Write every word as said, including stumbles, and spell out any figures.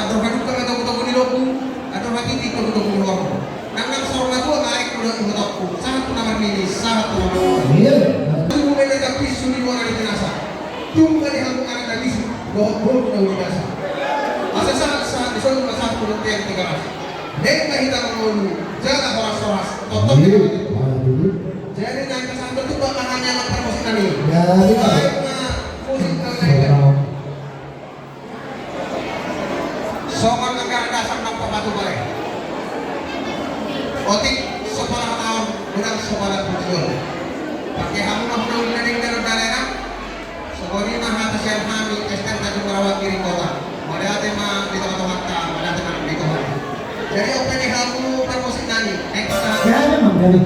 Andor halumpang ma togu-togu ni lombu, andor hatiti togu-togu ni horbo. Nangnang saur matua ma aek molo di hotongku, sahat tu na marnini, sahat tu na marnono. Iya. Tubu ma na tampis suli bona di jenasa. Tubu ma di hamu anak na bisuk, dohot boru na uli basa. Asa sahat-sahat ni solu ma sahat tu bontean Tigaras. Naeng ma hita mangolu, jala horas-horas, tongtong. Iya. Jadi naeng pasahat ma tutu ma hami anak parmusik nami. Jadi. Baen ma musik nami. Songon anggaran dasar nang papatu bale. Otik so pola hataon, godang so pola pujion. Pake hamu ma huna uli na denggan dohot dainang. Songon i ma hata sian hami, S T M Tanjung Barawang Giringkota. Mauliate ma di tonga-tonganta, mauliate ma di Tuhan. Jadi on pe di hamu parmusik nami, naeng pasahat. Ya, memang, jadi.